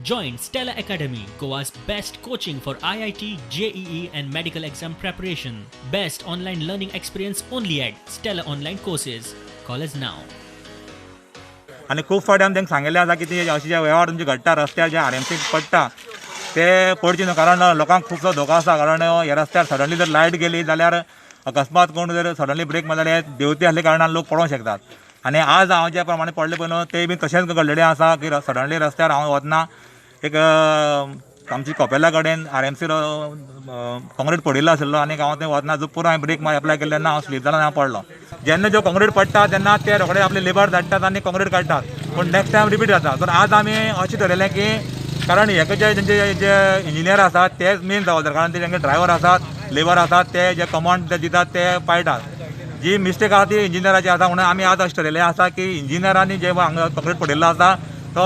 Join Stella Academy, Goa's best coaching for IIT, JEE, and medical exam preparation. Best online learning experience only at Stella Online Courses. Call us now. आनी खूब फावटी आमी तांकां सांगिल्लें आसा की ती अशे जे वेव्हार तुमचे घडटा रस्त्यार, जे आरएमसीक पडटा ते पडचे न्हू, कारण लोकांक खुबसो धोको आसा. कारण ह्या रस्त्यार सडनली जर लायट गेली जाल्यार, अकस्मात कोण जर सडनली ब्रेक मारले जाल्यार देंवती आसल्या कारणान लोक पडोंक शकतात. आनी आज हांव ज्या प्रमाणे पडले पळय न्हू, ते बी तशेंच घडलेलें आसा की सडनली रस्त्यार हांव वतना एक आमची कपेला कडेन आरएमसी कॉन्क्रीट पडिल्लो आशिल्लो आनी हांव थंय वतना जो पुरो हांवें ब्रेक अप्लाय केले तेन्ना हांव स्लीप जालो आनी हांव पडलो. जेन्ना ज्यो कॉन्क्रीट पडटा तेन्ना ते रोखडे आपले लेबर धाडटात आनी कॉन्क्रीट काडटात, पूण नेक्स्ट टायम रिपीट जाता. तर आज आमी अशें ठरयलें की कारण हेका जे तेंचे जे इंजिनियर आसात तेच मेन जबाबदार, कारण ते तेंचे ड्रायवर आसात, लेबर आसात, ते जे कमांड ते दितात ते पाळटात. जी मिस्टेक आसा ती इंजिनियराची आसा. म्हणून आमी आज अशें ठरयलें आसा की इंजिनियरांनी जे हांगा कॉन्क्रीट पडिल्लो आसा तो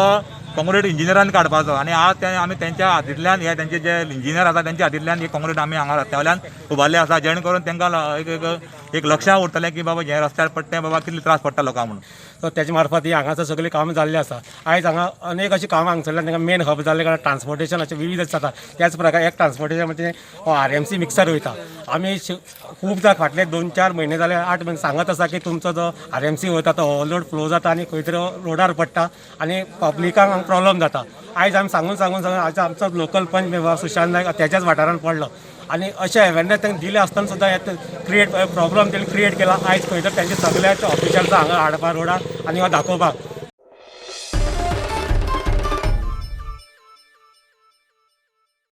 कॉन्क्रीट इंजिनियरान काडपाचो. आनी आज ते आमी तेंच्या हातींतल्यान, हे तेंचे जे इंजिनियर आसा तेंच्या हातींतल्यान हे कॉन्क्रीट आमी हांगा रस्त्या वयल्यान उबारले आसा, जेणे करून तांकां एक एक एक लक्षां उरतलें की बाबा हे रस्त्यार पडटा तें बाबा कितले त्रास पडटा लोकांक म्हणून. सो तेजे मार्फत ही हांगासर सगळीं कामां जाल्लीं आसा. आयज हांगा अनेक अशीं कामां हांगसरल्यान तांकां मेन हब जाल्ले कारणान ट्रान्सपोर्टेशनाचे विविध जाता. त्याच प्रकार एक ट्रान्सपोर्टेशन म्हणजे हो आरएमसी मिक्सर वयता. आमी खूबदां फाटले 2-4 म्हयने जाले, 8 म्हयने सांगत आसा की तुमचो जो आरएमसी वयता तो ओवरलोड फ्लो जाता आनी खंय तरी रोडार पडटा आनी पब्लिकांक हांगा प्रॉब्लम जाता. आयज आमी सांगून सांगून सांगून आयज आमचो लोकल पंच मेंबर सुशांत नायक तेच्याच वाठारान पडलो आनी अशें अवेरनेस तांकां दिलें आसतना सुद्दां हे क्रिएट प्रॉब्लम तेणी क्रिएट केला. आयज खंय तर तेंचे सगळ्याच ऑफिशल्स हांगा हाडपा रोडार आनी हो दाखोवपाक.